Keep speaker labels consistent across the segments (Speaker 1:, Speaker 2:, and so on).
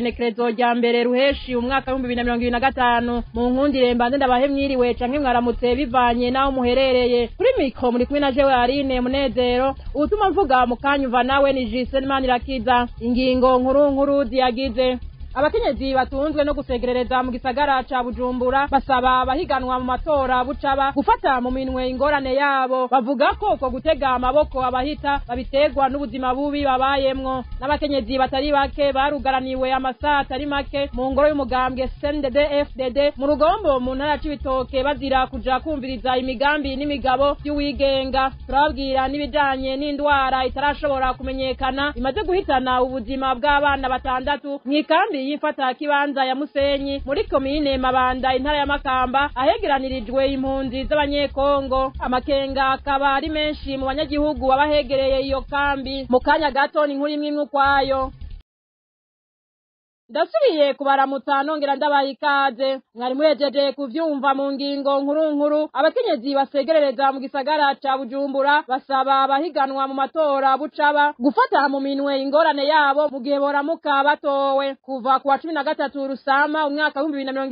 Speaker 1: Igenekerezo rya mbere ruheshi umwaka w'2025. Mu nkundire mbanze ndabahe mwiriwe canke mwaramutse bivanye naho muherereye. Kuri mikro muri kumwe na jewe Aline Munezero, uwutuma mvuga mukanyumva nawe ni Justin Manirakiza. Ingingo nkuru nkuru ziyagize: abakenyezi batunzwe no gusegerereza mu gisagara ca Bujumbura basaba abahiganwa mu matora bucaba gufata mu minwe ingorane yabo. Bavuga ko uko gutega amaboko abahita babiterwa n'ubuzima bubi babayemwo. N'abakenyezi batari bake barugaraniwe amasaha atari make mu ngoro y'umugambwe CNDD FDD mu Rugombo mu ntara ya Cibitoke, bazira kuja kumviriza imigambi n'imigabo y'uwigenga. Turababwira n'ibijanye n'indwara itarashobora kumenyekana imaze guhitana ubuzima bw'abana batandatu mw'ikambi y'imfata kibanza ya Musenyi muri komine Mabanda, intara ya Makamba, ahegeranirijwe impunzi z'Abanyekongo. Amakenga akaba ari menshi mu banyagihugu babahegereye iyo kambi. Mu kanya gato ni inkuru imwe imwe ukwayo. Ndasubiye kubaramutsa nongera ndabaha ikaze. Mwari muhejeje kuvyumva mu ngingo nkuru nkuru: abakenyezi basegerereza mu gisagara ca Bujumbura basaba abahiganwa mu matora bucaba gufata mu minwe ingorane yabo mu gihe boramuka batowe. Kuva ku wa 13 Rusama umwaka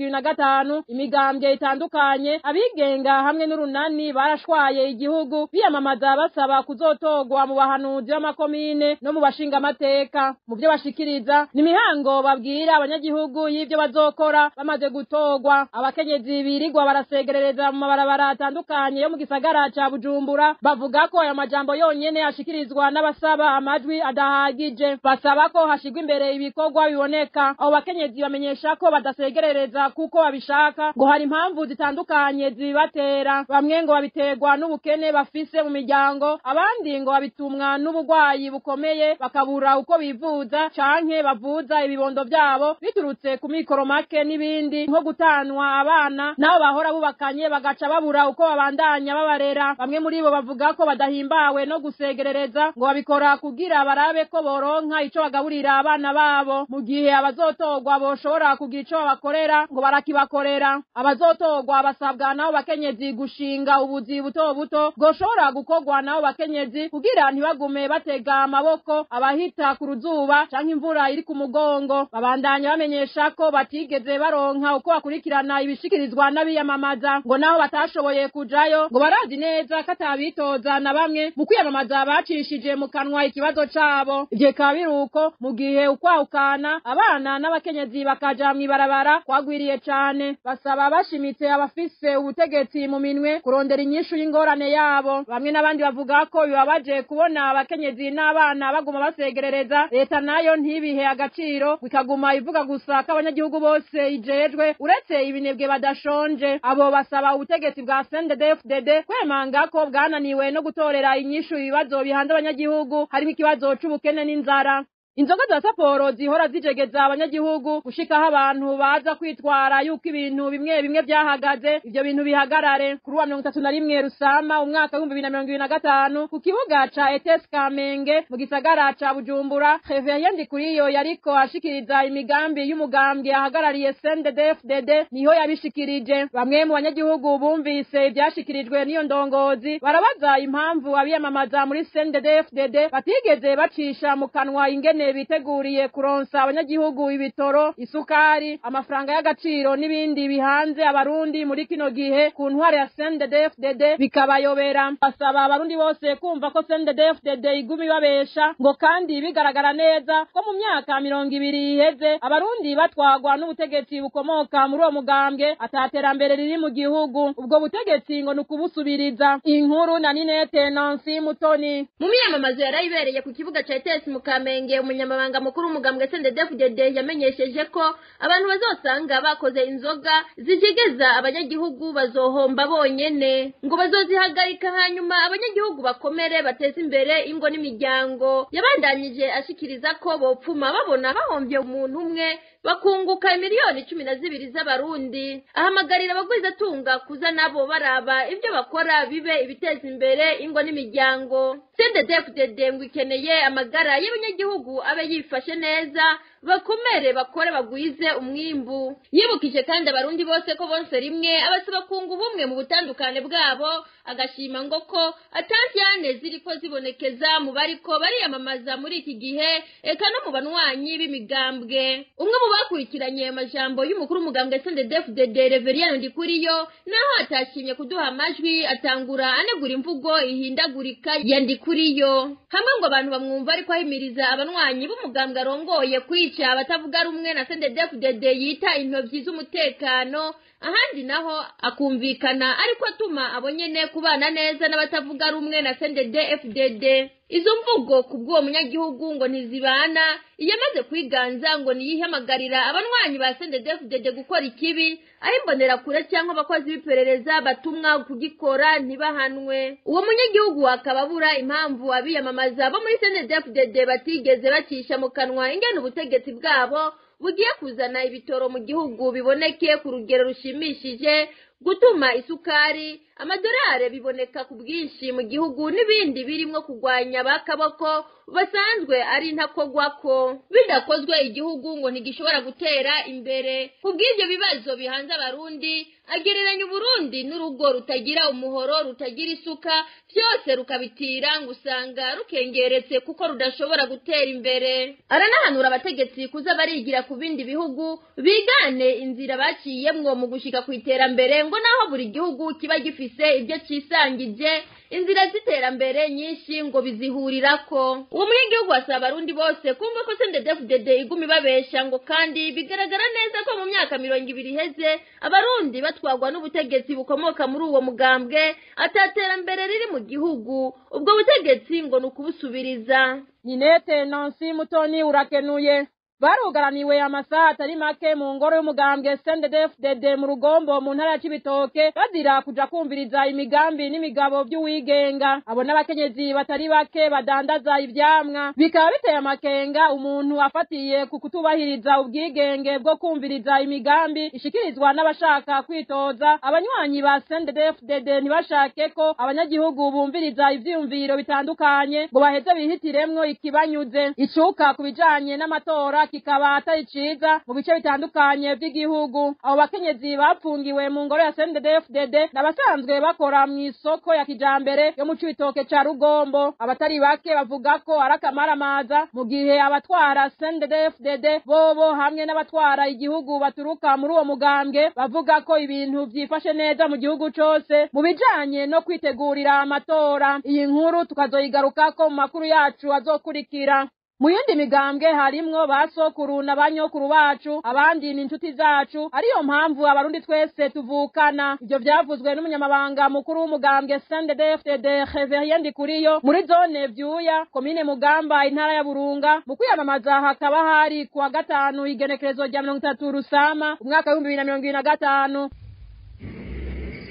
Speaker 1: w'2025, imigambwe itandukanye, abigenga hamwe n'urunani barashwaye igihugu biyamamaza basaba kuzotorwa mu bahanuzi b'amakomine no mu bashingamateka. Mu vyo bashikiriza ni imihango babwira abanyagihugu y'ivyo bazokora bamaze gutorwa. Abakenyezi birirwa barasegerereza mu mabarabara atandukanye yo mu gisagara ca Bujumbura bavuga ko ayo majambo yonyene ashikirizwa n'abasaba amajwi adahagije. Basaba ko hashirwa imbere ibikorwa biboneka. Abo bakenyezi bamenyesha ko badasegerereza kuko babishaka, ngo hari impamvu zitandukanye zibibatera. Bamwe ngo babiterwa n'ubukene bafise mu miryango, abandi ngo babitumwa n'ubugwayi bukomeye bakabura uko bivuza canke bavuza ibibondo vyabo biturutse ku mikoro make, n'ibindi nko gutanwa abana nabo bahora bubakanye bagaca babura uko babandanya babarera. Bamwe muri bo bavuga ko badahimbawe no gusegerereza, ngo babikora kugira barabe ko boronka ico bagaburira abana babo. Mu gihe abazotorwa boshobora kugira ico babakorera, ngo barakibakorera. Abazotorwa basabwa nabo bakenyezi gushinga ubuzi buto buto bwoshobora gukorwa nabo bakenyezi kugira ntibagume batega amaboko abahita ku ruzuba canke imvura iri ku mugongo. Babandanya bamenyesha ko batigeze baronka uko bakurikirana ibishikirizwa n'abiyamamaza, ngo naho batashoboye kujayo ngo barazi neza ko atabitoza na bamwe mu kwiyamamaza bacishije mu kanwa ikibazo cabo. Ivyo bikaba biri uko mu gihe ukwahukana abana n'abakenyezi bakaja mw'ibarabara kwagwiriye cane. Basaba bashimitse abafise ubutegetsi mu minwe kurondera inyishu y'ingorane yabo. Bamwe n'abandi bavuga ko bibabaje kubona abakenyezi n'abana baguma basegerereza, leta nayo ntibihe agaciro, bikaguma ivuga gusa ko abanyagihugu bose ijejwe uretse ibinebwe badashonje. Abo basaba ubutegetsi bwa CNDD-FDD kwemanga ko bwananiwe no gutorera inyishu ibibazo bihanze abanyagihugu, harimo ikibazo c'ubukene n'inzara. Inzoga za Saporo zihora zijegeza abanyagihugu gushikaho abantu baza kwitwara yuko ibintu bimwe bimwe vyahagaze, ivyo bintu bihagarare. Kuri wa 31 Rusama umwaka w'2025, ku kibuga ca ETS Kamenge mu gisagara ca Bujumbura, Reverien Ndikuriyo yariko ashikiriza imigambi y'umugambwe ahagarariye CNDD-FDD, niho yabishikirije. Bamwe mu banyagihugu bumvise ivyashikirijwe n'iyo ndongozi barabaza impamvu abiyamamaza muri CNDD-FDD batigeze bacisha mu kanwa ingene biteguriye kuronsa abanyagihugu ibitoro, isukari, amafaranga y'agaciro n'ibindi bihanze Abarundi muri kino gihe ku ntwaro ya CNDD-FDD, bikabayobera. Basaba Abarundi bose kumva ko CNDD-FDD iguma ibabesha, ngo kandi bigaragara neza ko mu myaka 20 iheze Abarundi batwagwa n'ubutegetsi bukomoka muri uwo mugambwe ataterambere riri mu gihugu. Ubwo butegetsi ngo ni ukubusubiriza. Inkuru na Ninete Nancy Mutoni.
Speaker 2: Mu miyamamazo yarayibereye ku kibuga ca ETS mu Kamenge, umunyamabanga mukuru w'umugambwe CNDD-FDD yamenyesheje ko abantu bazosanga bakoze inzoga zijegeza abanyagihugu bazohomba bonyene, ngo bazozihagarika hanyuma abanyagihugu bakomere bateze imbere ingo n'imiryango. Yabandanyije ashikiriza ko bopfuma babona bahomvye umuntu umwe bakunguka miliyoni 12 z'Abarundi. Ahamagarira abagwizatunga kuza nabo baraba ibyo bakora bibe ibiteza imbere ingo n'imiryango. CNDD-FDD ngo ikeneye amagara y'abanyagihugu abe yifashe neza. bakomere bakore bagwize umwimbu. Yibukije kandi abarundi bose ko bonse rimwe, abasaba kunga ubumwe mu butandukane bwabo, agashima ngo ko atantyane ziriko zibonekeza mu bariko bariyamamaza muri iki gihe, eka no mu banywanyi b'imigambwe. Umwe mu bakurikiranye amajambo y'umukuru w'umugambwe CNDD-FDD Reverien Ndikuriyo, naho atashimye kuduha amajwi, atangura anegura imvugo ihindagurika ya Ndikuriyo, hamwe ngo abantu bamwumva ariko ahimiriza abanywanyi b'umugambwe arongoye kwica abatavuga rumwe na CNDD-FDD yita intovyi z'umutekano, ahandi naho akumvikana ariko atuma abonyene kubana neza n'abatavuga rumwe na CNDD-FDD. Izo mvugo kubw'uwo munyagihugu ngo ntizibana, iyamaze kwiganza ngo niyihamagarira abanywanyi ba CNDD-FDD gukora ikibi, aho imbonerakure cyangwa abakozi b'iperereza batumwa kugikora ntibahanwe. Uwo munyagihugu akaba abura impamvu abiyamamaza bo muri CNDD-FDD batigeze bacisha mu kanwa ingene ubutegetsi bwabo bugiye kuzana ibitoro mu gihugu biboneke ku rugero rushimishije, gutuma isukari, amadolari biboneka ku bwinshi mu gihugu n'ibindi birimo kugwanya bakaboko basanzwe ari ntakogwako. Bidakozwe igihugu ngo ntigishobora gutera imbere. Kubw'ivyo bibazo bihanze abarundi, agereranya Uburundi n'urugo rutagira umuhoro, rutagira isuka, byose rukabitira ngo usanga rukengeretse kuko rudashobora gutera imbere. Aranahanura abategetsi kuza barigira ku bindi bihugu, bigane inzira baciyemwo mu gushika ku iterambere, ngo naho buri gihugu kiba gifise ibyo cisangije, inzira z'iterambere nyinshi ngo bizihurirako. Uwo munyagihugu asaba abarundi bose kumva ko CNDD-FDD iguma ibabesha, ngo kandi bigaragara neza ko mu myaka 20 iheze abarundi batwagwa n'ubutegetsi bukomoka muri uwo mugambwe, ataterambere riri mu gihugu. Ubwo butegetsi ngo ni ukubusubiriza.
Speaker 1: Ninete Nancy Mutoni urakenuye. Barugaraniwe amasaha atari make mu ngoro y'umugambwe CNDD-FDD mu Rugombo mu ntara ya Cibitoke, bazira kuja kumviriza imigambi n'imigabo vy'uwigenga. Abo n'abakenyezi batari bake badandaza ivyamwa, bikaba biteye amakenga umuntu afatiye ku kutubahiriza ubwigenge bwo kumviriza imigambi ishikirizwa n'abashaka kwitoza. Abanywanyi ba CNDD-FDD ntibashake ko abanyagihugu bumviriza ivyiyumviro bitandukanye ngo baheze bihitiremwo ikibanyuze. Icuka ku bijanye n'amatora kikaba atari ciza mu bice bitandukanye vy'igihugu. Abo bakenyezi bapfungiwe mu ngoro ya CNDD-FDD n'abasanzwe bakora mw'isoko ya kijambere yo mu Cibitoke ca Rugombo. Abatari bake bavuga ko ari akamaramaza, mu gihe abatwara CNDD-FDD bobo hamwe n'abatwara igihugu baturuka muri uwo mugambwe bavuga ko ibintu vyifashe neza mu gihugu cose mu bijanye no kwitegurira amatora. Iyi nkuru tukazoyigarukako mu makuru yacu azokurikira. Mu yindi migambwe harimwo ba sokuru na ba nyokuru bacu, abandi ni inshuti zacu, ariyo mpamvu abarundi twese tuvukana. Ivyo vyavuzwe n'umunyamabanga mukuru w'umugambwe CNDD-FDD Reverien Ndikuriyo muri zone Vyuya, komine Mugamba, intara ya Burunga. Mu kwiyamamaza hakaba hari kuwa gatanu igenekerezo rya 30 Rusama umwaka w'ibihumbi bibiri na mirongo ibiri na gatanu.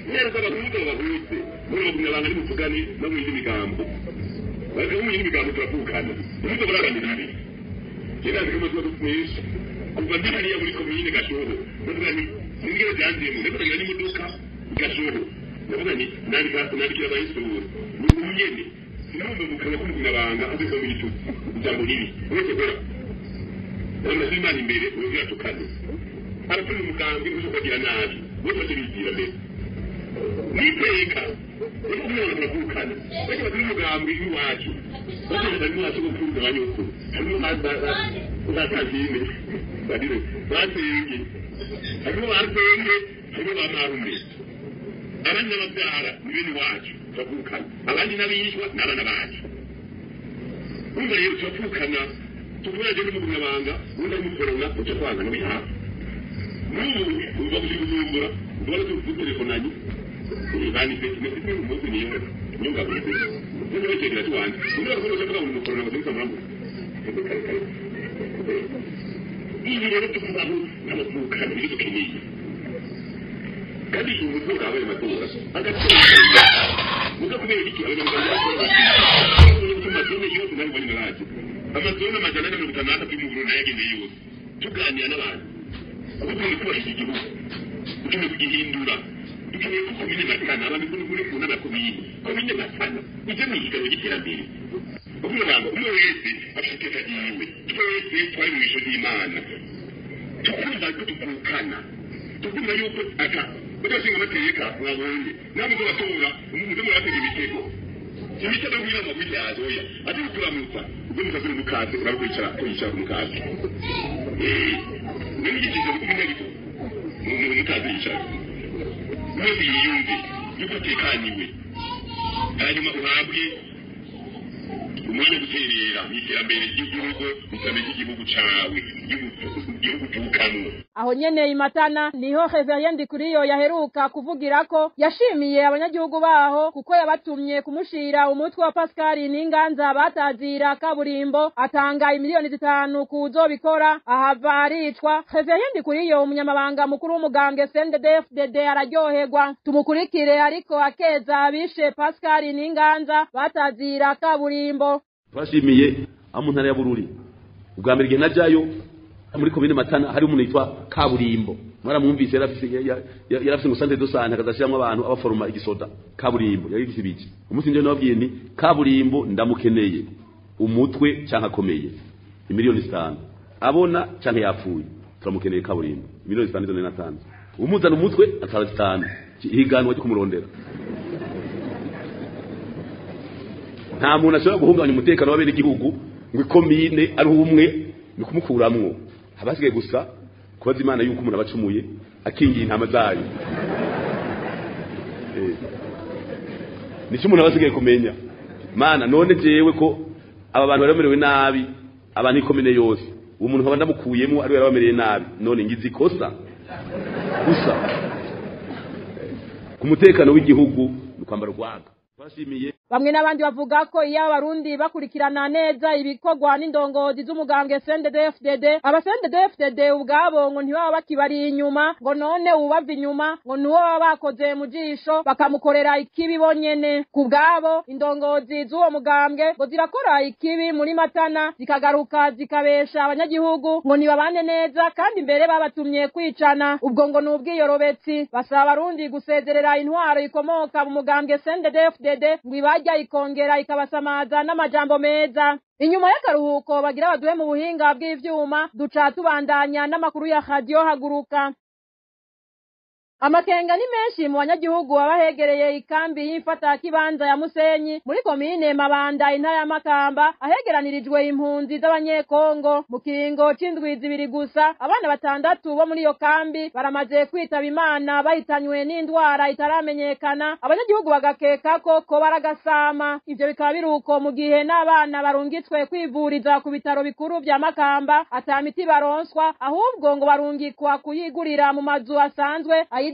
Speaker 3: Neza abahuza bahuze muri bagumya banga n'umuvugane no mu yindi migambo. Bariko mu yindi migambo turavukana. Umuzo baraganira ibi. Kera ndiko mazuba dufisha. Kuva ndi hariya muri komine Gashoho. Ndavuga nti singere byanzemo, ndiko ndagira n'imodoka Gashoho. Ndavuga nti nandikira abayisura. Ni umunyene. Sinumva mu kanwa k'umunyabanga avuga mu gitutsi. Ijambo ribi. Uretse gora. Uramaze Imana imbere urongera tukane. Aratuma umugambi uje kugira nabi. Bose bigira mbere. Niteka umwana turavukana bajya batari umugambi w'iwacu bajya batari iwacu go kuruza abanyokuru harimo batazime badire basenge harimo basenge harimo bamarume abandi n'ababyara ni bene iwacu turavukana abandi n'abishwa n'abana bacu. Urumva rero turavukana tukubona rero n'umunyabanga undi ari umukorona uca kwanga no bihafi n'ubu uva gushira Bujumbura ubona tuvuze bani feti mesi umunsi niyo nyunga bwize niyo cyegira tuwanze undi bakora cyangwa ngo umukorona ngo sinka murambo kare kare. Ibi rero tukubaho n'abavukana ibyo dukeneye kandi umutora abaye amatora agatora muga kubera iki abanyarwanda bakora amazone yose nari bari naraje amazone 463 mu Burundi yagendeye yose tuganira n'abantu kuko turi kubahiriza igihugu dukeneye kugihindura dukeneye ko komine Matana abantu muri ku nama ya komine Matana ije mu ihiganwa ry'iterambere. Umuranga umwe wese afite iteka ryiwe. Twese twari mu ishusho ry'Imana, tukumva ko tuvukana, tukumva yuko ata badashinga amateka. Mwabonye namwe mubatora, muze muratega imitego, imitego kugira ngo mwityaze. Oya, ati kuramutsa ubwo mukazira umukaze, urabikwicara kwicara ku mukaze. None igitizo umunyagihugu mu mukaze yicara wese yiyumve yuko atekaniwe, hanyuma uhabwe umwanya wo guterera mu iterambere ry'igihugu, mu iterambere ry'igihugu cawe, igihugu uvukamwo.
Speaker 1: Aho nyene imatana niho Reverien Ndikuriyo yaheruka kuvugira ko yashimiye abanyagihugu baho kuko yabatumye kumushira umutwe wa Pascal Ninganza batazira kaburimbo, atanga imiliyoni 5 kuzobikora ahava aricwa. Reverien Ndikuriyo, umunyamabanga mukuru w'umugambwe CNDD-FDD, araryoherwa. Tumukurikire ariko akeza abishe Pascal Ninganza batazira kaburimbo.
Speaker 4: Twashimiye abo mu ntara ya Bururi. Ubwa mbere igihe najayo muri komine Matana, hari umuntu yitwa Kaburimbo, mwaramwumvise, yarafise ngo centre de santé akazashiramwo abantu abaforoma igisoda. Kaburimbo yari gisibiki. Umunsi nje nababwiye nti Kaburimbo ndamukeneye umutwe canke akomeye, imiliyoni 5, abona canke yapfuye, turamukeneye Kaburimbo. Imiliyoni 5 izo natanze, umuzana umutwe atara 5, higanwa ryo kumurondera. Nta muntu ashobora guhungabanya umutekano w'abenegihugu ngo ikomine ari umwe, ni kumukuramwo. Habasigaye gusa kubaza Imana yuko umuntu abacumuye akingiye intama zayo. Nicyo umuntu aba asigaye kumenya. Mana, none jewe ko aba bantu bari bamerewe nabi, abantu ikomine yose, uwo muntu nkaba ndamukuyemo ari we yari bamereye nabi, none ngize ikosa? Gusa ku mutekano w'igihugu ni kwambara urwaga. Twashimiye
Speaker 1: Bamwe n'abandi bavuga ko iyo Abarundi bakurikirana neza ibikorwa n'indongozi z'umugambwe CNDD-FDD, aba CNDD-FDD ubwabo ngo ntibaba bakibari inyuma, ngo none uwubava inyuma ngo nuwo baba bakoze mu jisho bakamukorera ikibi bonyene. Ku bwabo, indongozi z'uwo mugambwe ngo zirakora ikibi muri Matana, zikagaruka zikabesha abanyagihugu ngo ntibabane neza, kandi imbere babatumye kwicana. Ubwo ngo ni ubwiyorobetsi. Basaba Abarundi gusezerera intwaro ikomoka mu mugambwe CNDD-FDD ngo ibajya ikongera ikabasamaza n'amajambo meza. Inyuma y'akaruhuko bagira baduhe mu buhinga bw'ivyuma, duca tubandanya n'amakuru ya Radio Haguruka. Amakenga ni menshi mu banyagihugu baba hegereye ikambi y'imfatakibanza ya Musenyi muri komine Mabanda, intara ya Makamba, ahegeranirijwe impunzi z'Abanyekongo. Mu kiringo c'indwi 2 gusa, abana batandatu bo muri iyo kambi baramaze kwitaba Imana bahitanywe n'indwara itaramenyekana, abanyagihugu bagakeka ko baragasama. Ivyo bikaba biruko mu gihe n'abana barungitswe kwivuriza ku bitaro bikuru vya Makamba ata miti baronswa, ahubwo ngo barungikwa kuyigurira mu mazu asanzwe ayidandaza.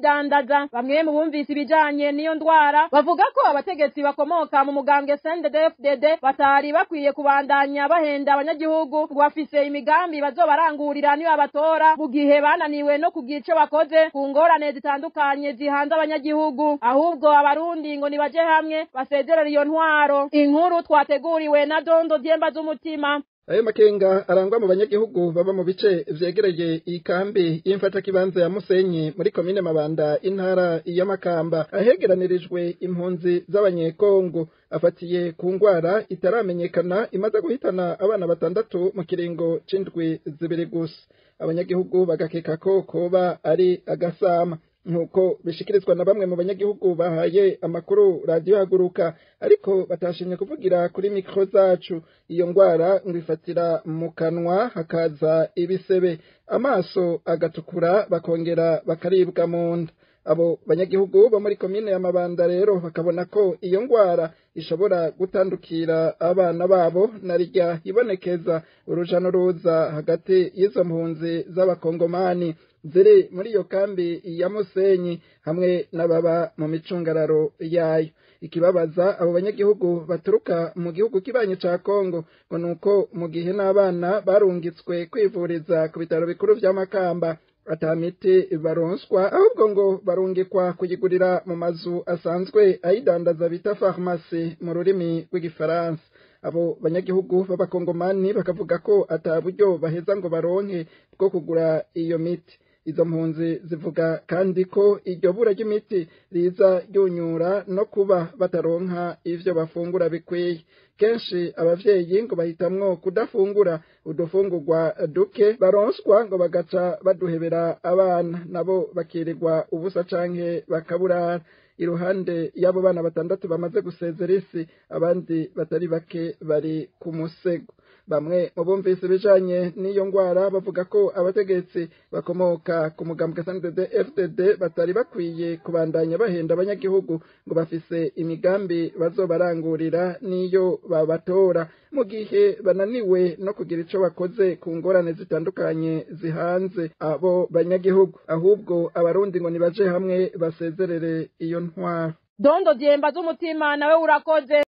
Speaker 1: Bamwe mu bumvise ibijanye n'iyo ndwara bavuga ko abategetsi bakomoka mu mugambwe CNDD-FDD batari bakwiye kubandanya bahenda abanyagihugu ngo bafise imigambi bazobarangurira nibabatora, mu gihe bananiwe no kugira ico bakoze ku ngorane zitandukanye zihanze abanyagihugu. Ahubwo Abarundi ngo nibaje hamwe basezerere iyo ntwaro. Inkuru twateguriwe na Dondo Dyemba z'Umutima.
Speaker 5: Ayo makenga arangwa mu banyagihugu baba mu bice vyegereye ikambi y'imfatakibanza ya Musenyi muri komine Mabanda, intara ya Makamba, ahegeranirijwe impunzi z'Abanyekongo, afatiye ku ngwara itaramenyekana imaze guhitana abana batandatu mu kiringo c'indwi 2 gusa. Abanyagihugu bagakeka ko koba ari agasama, nkuko bishikirizwa na bamwe mu banyagihugu bahaye amakuru Radio Haguruka, ariko batashimye kuvugira kuri mikro zacu. Iyo ngwara ngo ifatira mu kanwa, hakaza ibisebe, amaso agatukura, bakongera bakaribwa mu nda. Abo banyagihugu bo muri komine ya Mabanda rero bakabona ko iyo ngwara ishobora gutandukira abana babo, narirya ibonekeza uruja n'uruza hagati y'izo mpunzi z'Abakongomani ziri muri iyo kambi ya Musenyi hamwe n'ababa mu micungararo yayo. Ikibabaza abo banyagihugu baturuka mu gihugu kibanyi ca Kongo ngo nuko mu gihe n'abana barungitswe kwivuriza ku bitaro bikuru vya Makamba ata miti baronswa, ahubwo ngo barungikwa kuyigurira mu mazu asanzwe ayidandaza bita pharmacie mu rurimi rw'Igifaransa. Abo banyagihugu b'Abakongomani bakavuga ko ata buryo baheza ngo baronke bwo kugura iyo miti. Izo mpunzi zivuga kandi ko iryo bura ry'imiti riza ryunyura no kuba bataronka ivyo bafungura bikwiye. Kenshi abavyeyi ngo bahitamwo kudafungura udufungurwa duke baronswa, ngo bagaca baduhebera abana, nabo bakirirwa ubusa canke bakaburara. Iruhande y'abo bana batandatu bamaze gusezera isi, abandi batari bake bari ku musego. Bamwe mu bumvise ibijanye n'iyo ngwara bavuga ko abategetsi bakomoka ku mugambwe SNDD FDD batari bakwiye kubandanya bahenda abanyagihugu ngo bafise imigambi bazobarangurira n'iyo babatora, mu gihe bananiwe no kugira ico bakoze ku ngorane zitandukanye zihanze abo banyagihugu. Ahubwo abarundi ngo nibaje hamwe basezerere iyo ntwaro.
Speaker 1: Dondo Dyemba z'umutima nawe urakoze.